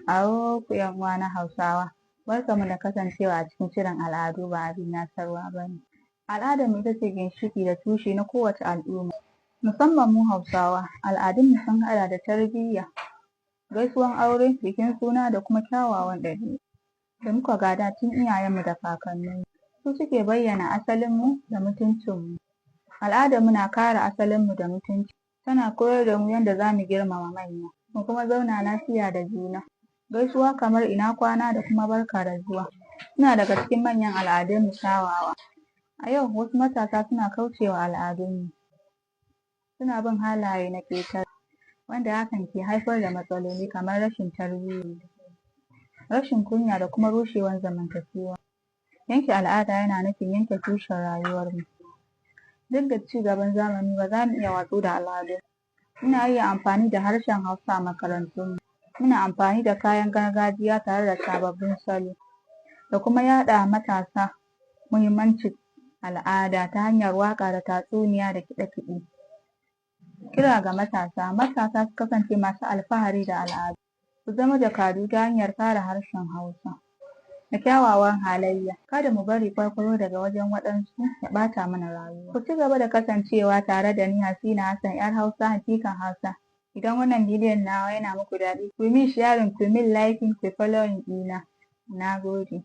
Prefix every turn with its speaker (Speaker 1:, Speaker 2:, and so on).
Speaker 1: Awo ku 'yan uwana Hausawa, barkanmu da kasancewa a cikin shirin al'adu ba abin yasarwa ba ne. Al'adarmu ita ce ginshiƙi da tushe na kowace al'umma, musamman mu Hausawa, al'adunmu sun haɗa da tarbiyya, gaisuwan aure, bikin suna da kuma kyawawan ɗabi'u da muka gada tun iyayenmu da kakanninmu. Su suke bayyana asalinmu da mutuncinmu. Al'adarmu na kare asalinmu da mutunci, tana koyar da mu yadda za mu girmama manya, mu kuma zauna lafiya da juna. Gaisuwa kamar ina kwana da kuma barka da zuwa suna daga cikin manyan al'adunmu kyawawa. A yau wasu matasa suna kaucewa al'adunmu, suna bin halaye na ƙetare, wanda hakan ke haifar da matsaloli kamar rashin tarbiyya, rashin kunya da kuma rushewar zamantakewa. Yanke al'ada yana nufin yanke tushen rayuwarmu. Duk da cigaban zamani, ba za mu iya watsi da al'adun. Muna iya amfani da harshen Hausa a makarantunmu, muna amfani da kayan gargajiya tare da sababbin salo, da kuma yaɗa matasa muhimmancin al'ada ta hanyar waƙa da tatsuniya da kiɗe-kiɗe. Kira ga matasa: matasa su kasance masu alfahari da al'adu, su zama jakadu ta hanyar kare harshen Hausa da kyawawan halayya. Kada mu bari kwaikwayo daga wajen waɗansu ya ɓata mana rayuwa. Ku ci gaba da kasancewa tare da ni, Hasina Hassan, 'yar Hausa, jikan Hausa. Idan wannan bidiyon nawa yana muku daɗi, ku yi min sharing, ku yi min liking, ku yi following ɗina. Na gode.